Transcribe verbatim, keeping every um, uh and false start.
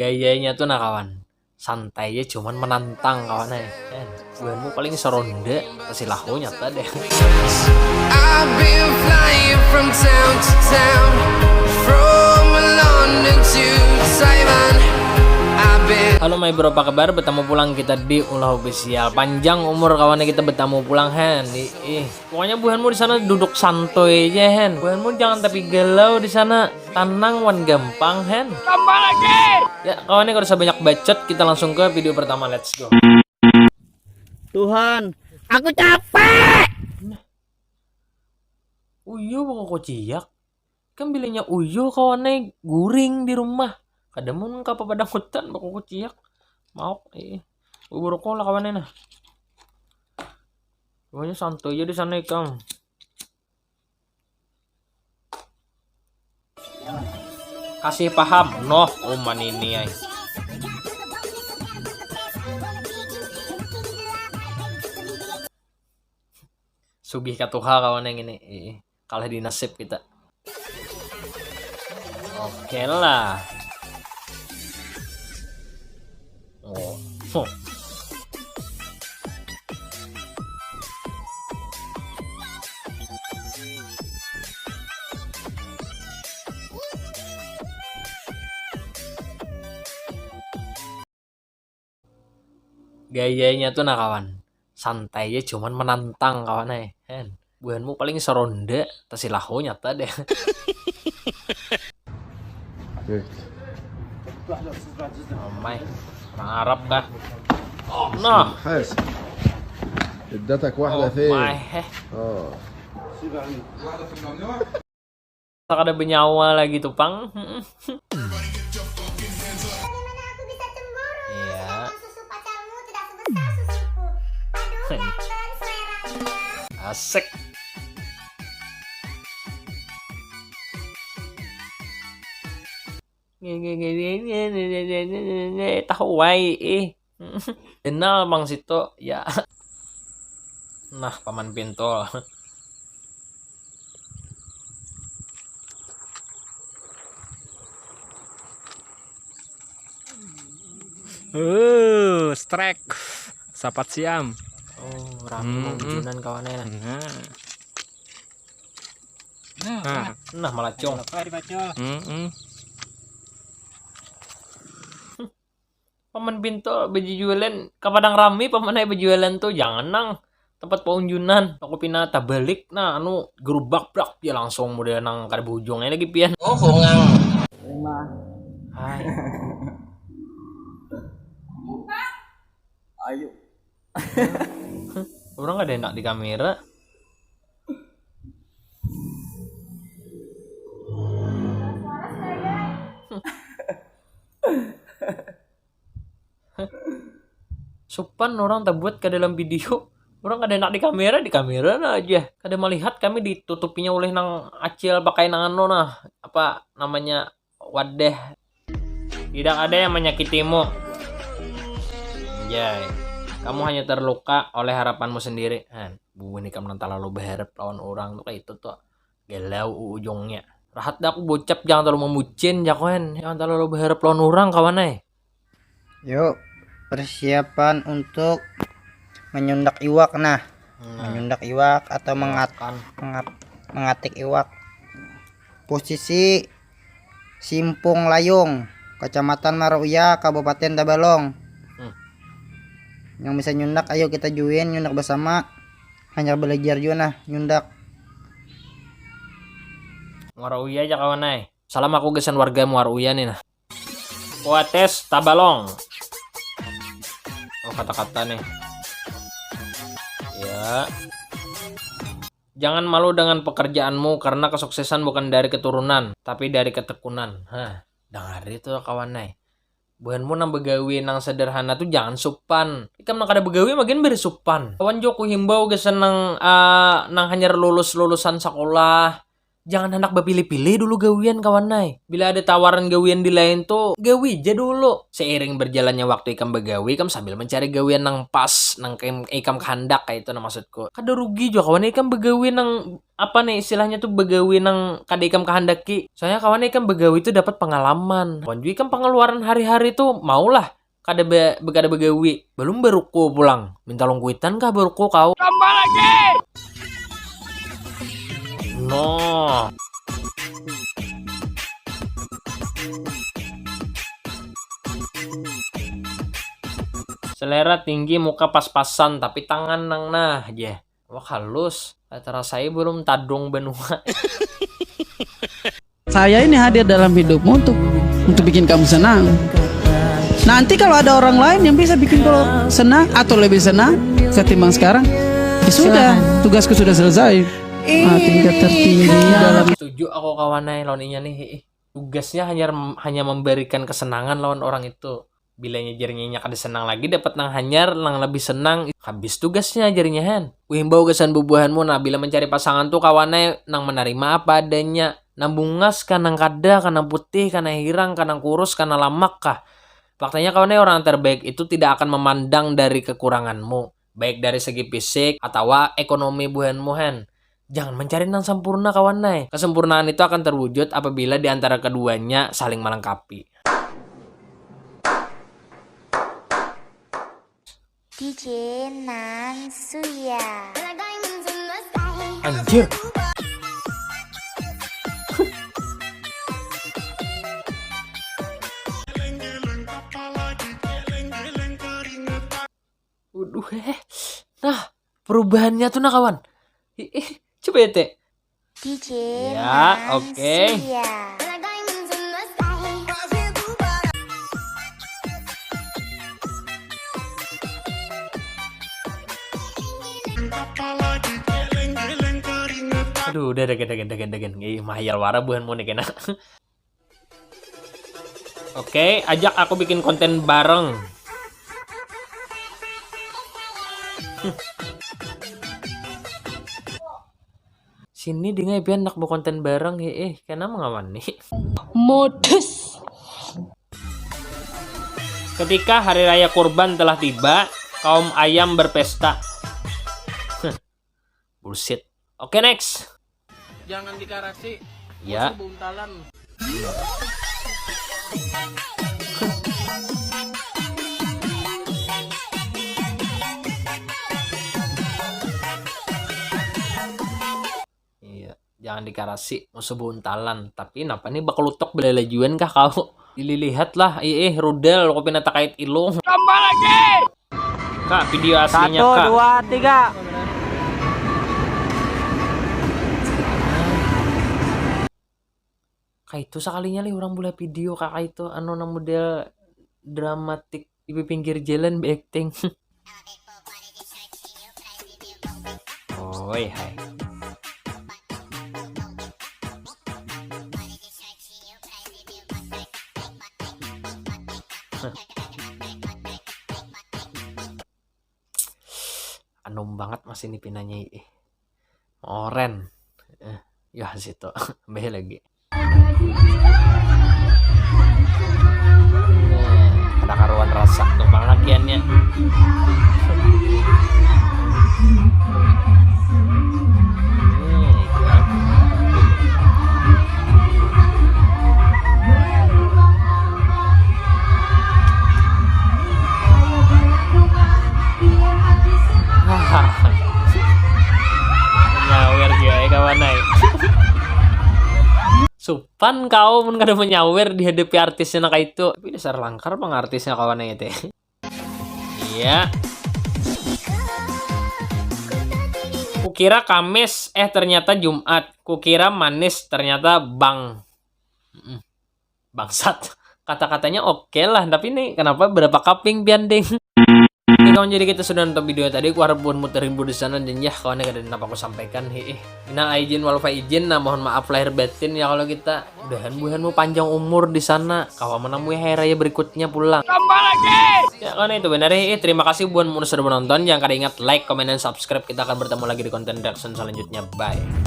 Gayanya tuh nah kawan, santai ya cuman menantang kawan eh. Kan, buhanmu paling seronda, pasti lahu nyata deh. Halo my bro, apa kabar? Bertemu pulang kita di Ulah Official. Panjang umur kawannya kita bertemu pulang, hen. Ih, pokoknya buhanmu di sana duduk santuy aja, hen. Buhanmu jangan tapi galau di sana. Tanang wan gampang, hen. Tambah lagi. Ya, kawannya kada usah banyak bacot, kita langsung ke video pertama. Let's go. Tuhan, aku capek. Uyuh, bakal kuciak. Kan bilanya uyuh kawannya guring di rumah. Kada mun ka papadang hutan bakal kuciak. Mauk, eh. Bubur kola kawannya nah. Pokoknya santai aja di sana ikam. Kasih paham, noh, uman ini ay. Sugih katuha kawan yang ini. Ih, kalah di nasib kita. Oke lah. Oh. Huh. Gayanya tuh nah kawan, santai aja cuman menantang kawan eh. Hen, buhanmu paling seronda, tasilahu nyata deh. Cek. Amai, orang Arab kah? Nah, حاسب. ادتك واحدة فين؟ Amai, heh. Oh. Kada bernyawa lagi tuh pang. Bagaimana aku bisa cemburu? Iya. Sedangkan susu pacarmu tidak sebesar susuku. Aduh, ganteng seleranya. Asik. Tahu wae ih. Kenal Bang Sito ya. Nah, Paman Pintul. Uh, strike. Sapat siam. Oh, rame mau ujunan kawannya. Nah. Nah, nah, nah, malacung. Apa dibacul? Mm-mm. Paman Pintul bejujualan, ka padang rami paman ai bejualan tuh, jangan nang tempat paunjunan. Aku pina tabalik, nah, anu, gerubak brak, ya langsung model nang kada berujungnya lagi pian. Oh, hongang. Terima. Hai. Ayo. Orang ada enak di kamera. Supan orang tabuat ka dalam video. Orang kada enak di kamera, di kamera nah aja. Kada melihat kami ditutupinya oleh nang acil pakai nang anu nah. Apa namanya? Wadah. Tidak ada yang menyakitimu. Anjay. Kamu hanya terluka oleh harapanmu sendiri. Han, bubuhan ikam nang terlalu berharap lawan orang tuh kayak itu tuh. Galau ujungnya. Rahat dah aku bocap, jangan terlalu memucin, jakoen. Jangan terlalu berharap lawan orang, kawan ai. Yuk, persiapan untuk menyundak iwak nah. Nah. Menyundak iwak atau mengat-, mengap-, mengatik iwak. Posisi Simpung Layung, Kecamatan Marauya, Kabupaten Tabalong. Hmm. Yang bisa nyundak, ayo kita join nyundak bersama. Hanyar belajar jua nah nyundak. Muara Uya aja kawan ai. Salam aku gasan warga Muara Uya nih nah. Wates Tabalong. Oh, kata-kata nih. Ya. Jangan malu dengan pekerjaanmu karena kesuksesan bukan dari keturunan, tapi dari ketekunan. Hah, dengar itu kawan ai. Buhanmu nang begawi nang sederhana tuh jangan supan. Ikam nang kada begawi makin bersupan. Kawan jo ku himbau gasan nang, ah, nang hanyar lulus-lulusan sekolah. Jangan handak bapilih-pilih dulu gawian, kawan ai. Bila ada tawaran gawian di lain tu, gawi ja dulu. Seiring berjalannya waktu ikam bagawi, ikam sambil mencari gawian nang pas, nang ikam, ikam kahandak kaitu nah maksudku. Kada rugi jua kawan ikam bagawi nang, apa nih istilahnya tu, bagawi nang kada ikam kahandaki. Soalnya kawan ikam bagawi tu dapat pengalaman. Kawan jua ikam pengeluaran hari-hari tu maulah kada be, be, kada bagawi. Balum baruko pulang. Minta lungkuitan kah baruko kau? Tambah lagi. No. Selera tinggi, muka pas-pasan, tapi tangan nang nah, jeh. Wah, halus. Tarasai balum tadung banua. Saya ini hadir dalam hidupmu untuk untuk bikin kamu senang. Nanti kalau ada orang lain yang bisa bikin kamu senang atau lebih senang ketimbang sekarang, ya sudah, tugasku sudah selesai. Ah, tingkat tertinggi dalam. Setuju aku kawan ai lawan inya nih. Tugasnya hanya hanya memberikan kesenangan lawan orang itu. Bilanya jarnya inya kada senang lagi, dapat nang hanyar, nang lebih senang, habis tugasnya jarnya han. Kuhimbau gasan bubuhanmu, nah, bila mencari pasangan tu kawan ai nang menerima apa adanya, nang bungas kah, nang kada kah, nang putih kah, nang hirang kah, nang kurus kah, nang lamak kah. Faktanya kawan ai orang terbaik itu tidak akan memandang dari kekuranganmu, baik dari segi fisik atawa ekonomi buhanmu han. Jangan mencari nang sempurna kawan ai. Kesempurnaan itu akan terwujud apabila di antara keduanya saling melengkapi. D J Nansuya. Anjir. Waduh, eh. Nah, perubahannya tuh nah kawan. Ih, ih, coba ya, Teh. D J Ya, oke. Nansuya. Aduh, udah, dagan, dagan, dagan, dagan. Ih, mahayal wara buhan mu nih kena. Oke, ajak aku bikin konten bareng. Sini dingai pian nak bekonten bareng, heeh, kena mengawan nih. Modus. Ketika hari raya kurban telah tiba, kaum ayam berpesta. Bullshit. Oke, next. Jangan dikarasi. Ya. Musuh buntalan. Iya, jangan dikarasi, musuh buntalan. Tapi napa nih bakal utok belalajuan kah kau? Dililihat lah, ih, ih, rudal, kopi nata kait ilung. Tambah lagi. Kak, video aslinya, satu, Kak. Dua, tiga. Kayak itu sekalinya lih orang boleh video kak itu anu nang model dramatik di pinggir jalan beacting. Oi, hai. Anum banget masih ini pinanya ih. Oren. Eh, ya situ. Beh lagi. Ada karuan rasa tuh palakiannya. Nyawer dia ya kawan ai. Sup. Pan kau mun kada manyawer dihadapi artisnya nang kaitu. Tapi dasar langkar pang artisnya kawan ai teh. Iya. Kukira Kamis, eh ternyata Jumat. Kukira manis, ternyata bang. Mm-mm. Bangsat. Kata-katanya oke lah, tapi nih kenapa berapa kaping pian ding? Oke kawan, jadi kita sudah nonton video tadi, ku harap buhanmu terhibur di sana dan ya kawan, kada ada napa aku sampaikan, hiih. Minal aidin wal faizin, nah mohon maaf lahir batin ya kalau kita. Mudahan buhanmu panjang umur di sana, kawa menemui hari raya berikutnya pulang. Tambah lagi. Ya kawan, itu benar hiih. Terima kasih buhanmu sudah menonton. Jangan kada ingat like, comment, dan subscribe. Kita akan bertemu lagi di konten reaction selanjutnya. Bye.